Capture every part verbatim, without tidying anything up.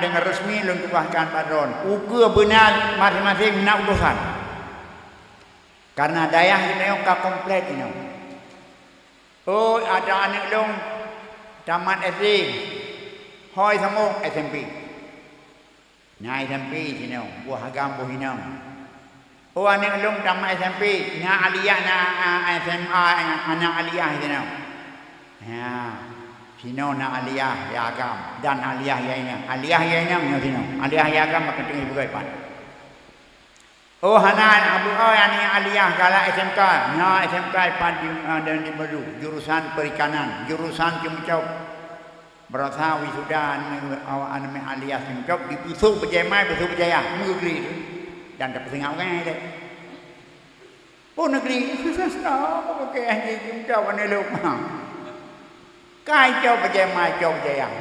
Deungon resmi lôn tugaskan bak droen. Ukeue beuna maséng-maséng na utosan. Karena dayah geutanyoe ka komplit inoe. Oh, ada aneuk lôn tamat S D. Hôi sambông S M P. Na S M P sinoe, boh agam boh inong. Oh, aneuk lôn tamat S M P, na aliyah, na, a, S M A, na aliyah sinoe. Ya, sinoe na aliyah ya agam dan aliyah ya inong. Aliyah ya inong nyoe sinoe. Aliyah ya agam maka teungoh beugét pat. Oh, hana, abu, oh, yani aliyah galak S M K. Na S M K pat di, a, dan di Meru, jurusan perikanan, jurusan ceumeucok. Beurasa wisuda aneuk, awak aneuk aliyah ceumeucok, dipeusôk bajée mai, peusôk bajée yah, meugri tu. Dan tapeusingat ureueng deh. Oh, negeri, apa pakai anjing ceumeucok aneuk lôn? Kai cok bajée mai, cok bajée yah.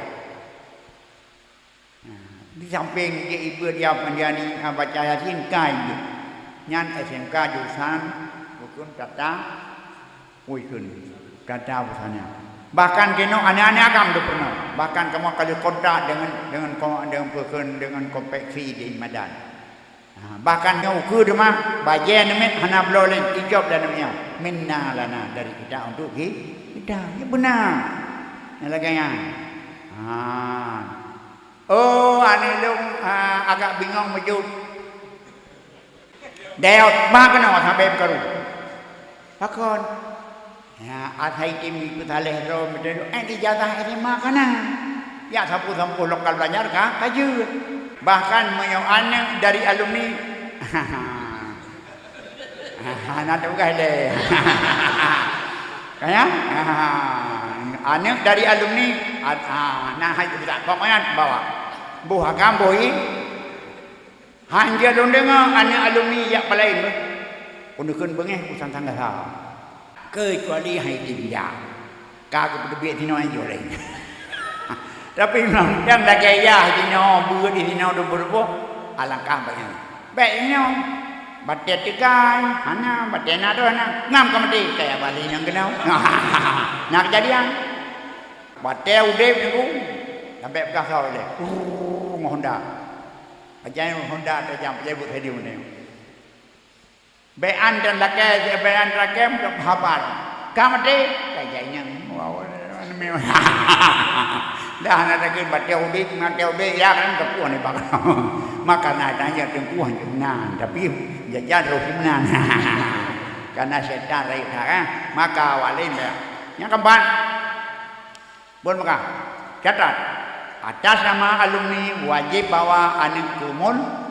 Di sampéng jih ibu dia menjadi, ah, baca Yasin kai jih. Nyan S M K jurusan hukum tata, hukum tata busana. Bahkan keunoe aneuk-aneuk agam tu pernah. Bahkan kamoe ka lheueh kontak deungon, deungon ko-, deungon peukon, deungon konveksi di Medan. Ha, bahkan nyoe ukeue teuma bajée neumiet hana bloe lé, ijaweueb lé aneuk nyoe. Minna lana dari kita untuk ki-, kita. Ya beuna. Nyang lagée nyan. Ha. Oh, aneuk lôn, ah, agak bingong meujeuet. Dayot, bah keunoe sabe meukaru. Pakon? Ya, asai tim ikut saleh droe meuteulok, eh, ijazah S M A ka na. Ya, sampôh-sampôh lokal belajar ka, ka jeuet. Bahkan meunyoe aneuk dari alumni, Ah, na tugaih lé. Kan ya? Ah, aneuk dari alumni, ad-, ah, na hai budak. Pokoknya bawa. Boh agam, boh i. Hanjeuet lôn deungoe aneuk alumni jak peulaén beuh. Peuneukheun beungéh usan tangga sa. Keucuali hai tim jak. Ka geupeubiet sinoe jih lé. Tapi meunyoe nyang lagée yah jinoe, beuet di sinoe, duboh-duboh, alangkah baik nyan. Bék nyoe, batée teugai, hana, batée na droe hana, nam ka maté, kaya bali nyang keunoe. Na keujadian. Batée udeb nunggu, sampai peugah soe lé. Urr, ngon Honda. Pajan Honda tajam, pajan buet stadium nyoe. Bék an dan lakée, bék an lakée untuk haba. Ka maté, ka jai nyang. Dah na daging batée ubit, batée ubit, ya kan, teupeu ni bak. Maka na tanya teungku hana, tapi jajan roh meunan. Karena setan rai dah, kan. Maka awalin dah. Nyang keempat, Buet meuka, catat, atas nama alumni wajéb bawa aneuk keu mul-,